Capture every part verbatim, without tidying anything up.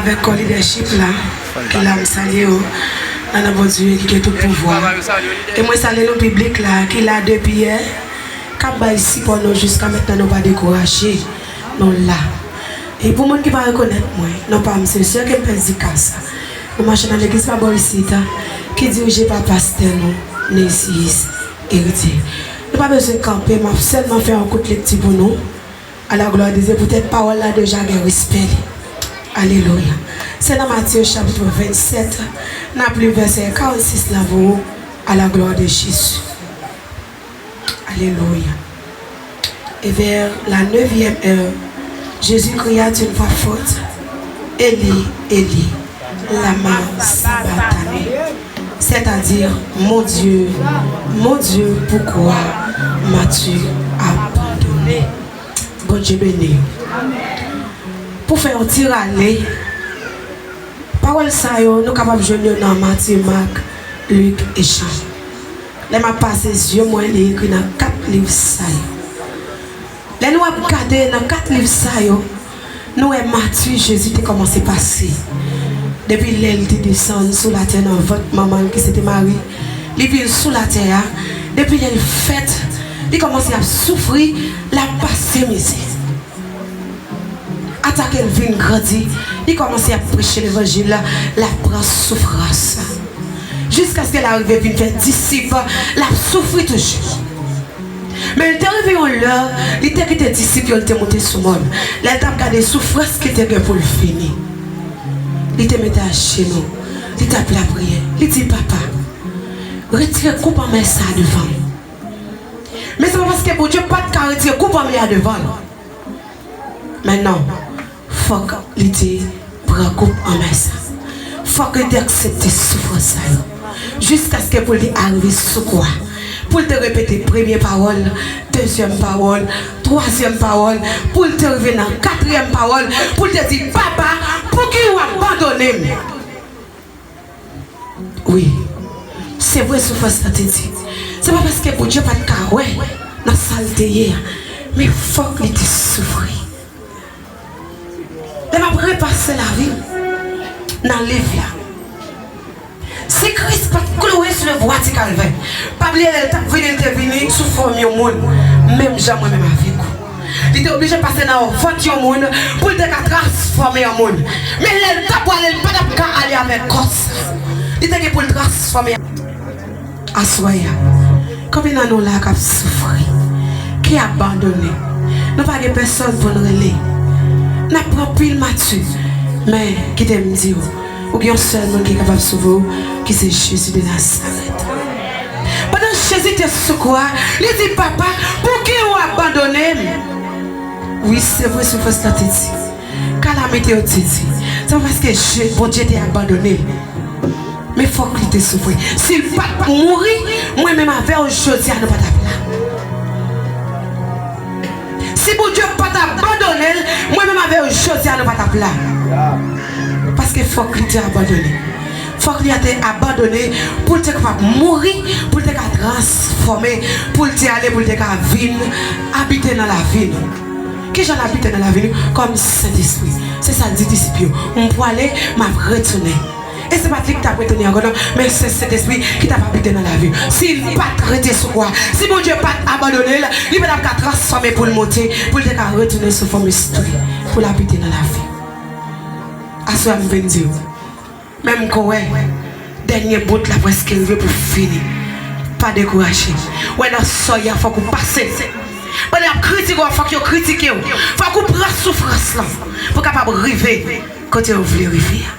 Avèk kò lidèchip la, ki la, m salye w nan non Bondye ki gen tout pouvwa. E mwen salye nou piblik la, ki la depi yè, k ap bay sipò nou jiska mentnan, nou pa dekouraje, nou la. E pou moun ki pa rekonèt mwen, non pa m se sè Kempès Dikasa. Nou mache nan legliz pa bò isit, ki dirije pa pastè nou, Nésius Héritier. Nou pa bezwen kanpe, m ap sèlman fè yon kout lekti pou nou. A la glwa de Dye, poutèt pawòl la deja gen respè li. Alelouya. Se nan Matye chapit vennsèt, n ap li vèsè karannsis la pou ou. A la glwa de Jezi. Alelouya. Et vers la neuvième heure, Jésus cria d'une voix forte, Élie, Élie, lama sabachthani? C'est-à-dire, Mon Dieu, mon Dieu, pourquoi m'as-tu abandonné? Bondye beni w. Pou fè yon ti rale, pawòl sa yo, nou kapab jwenn yo nan Matye, Mak, Lik e Jan. Lè m ap pase zye mwen, li ekri nan kat liv sa yo. Lè nou ap gade nan kat liv sa yo, nou wè mati Jezi te kòmanse pase. Depi lè l te desann sou latè nan vant manman l ki se te Mari, li vin sou latè a, depi lè l fèt, li kòmanse ap soufri, l ap pase mizè. Ata ke l vin grandi, li kòmanse ap preche levanjil la, l ap pran soufrans. Jiskaske l arive vin fè disip, l ap soufri toujou. Men l te rive yon lè, li te kite disip yo, li te monte sou mòn. Lè l t ap gade soufrans ki te gen pou l fini, li te mete ajenou, li t ap lapriyè, li di, Papa, retire koup anmè sa a devan m. Men se pa paske Bondye pa t ka retire koup anmè a devan l. Men non, fòk li te pran koup anmè sa. Fòk li te aksepte soufrans sa yo. Jiskaske pou l te arive sou kwa. Pou l te repete premye pawòl, dezyèm pawòl, twazyèm pawòl, pou l te rive nan katriyèm pawòl, pou l te di, Papa, pouki w abandone m? Wi, se vre soufrans lan te di. Se pa paske Bondye pa t ka wè nan sa l te ye a, men fòk li te soufri. Lè m ap repase lavi m nan liv la, si Kris pa t kloure sou le bwa di Kalvè, pa bliye lè l t ap vini, l te vini sou fòm yon moun, menm jan mwen menm avèk ou. Li te oblije pase nan vant yon moun pou l te ka transfòme yon moun. Men lè l t ap prale, l pa t ap ka ale avèk kò sa. Li te gen pou l transfòme. Aswè a, konbyen nan nou la k ap soufri, ki abandone? Nou pa gen pèsòn pou n rele. N ap pran pil mati. Men, kite m di w, ou gen yon sèl moun ki kapab sove w, ki se Jezi de Nazarèt. Pandan Jezi te sou kwa, li di, Papa, pouki w abandone m? Wi, se vre, soufrans lan te di. Kalamite yo te di. Se pa paske Je- Bondye te abandone l. Men fòk li te soufri. Si l pa t mouri, mwen menm avè w jodi a, nou pa t ap la. Si Bondye pa t abandone l, mwen menm avè w jodi a, nou pa t ap la. Paske fòk li te abandone. Fòk li te abandone pou l te kapab mouri, pou l te ka transfòme, pou l te ale, pou l te ka vin abite nan lavi nou. Kijan l abite nan lavi nou? Kòm Sentespri. Se sa l di disip yo. M pwale, m ap retounen. E se pa t li ki t ap retounen ankò non, men se Sentespri ki t ap abite nan lavi l. Si l pa t rete sou kwa, si Bondye pa t abandone l, li pa t ap ka transfòme pou l monte, pou l te ka retounen sou fòm espri, pou l abite nan lavi. Aswè a m vin di w, menm ke w wè dènye bout la prèske rive pou fini, pa dekouraje. W wè nan sòy a fòk ou pase. Pandan y ap kritike w, fòk yo kritike w. Fòk ou pran soufrans lan pou w kapab rive kote w vle rive a.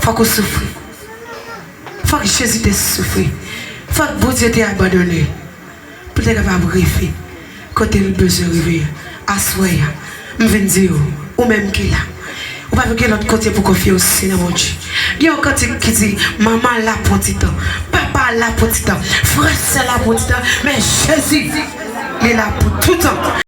Fòk ou soufri. Fòk Jezi te soufri. Fòk Bondye te abandone pou l te kapab rive kote l bezwen rive a. Aswè a, m vin di w, ou menm ki la, ou pa gen lòt kote pou konfye w, se nan Bondye. Gen yon kantik ki di, manman la pou yon ti tan, papa la pou yon ti tan, frè sè la pou yon ti tan, men Jezi, li la pou toutan.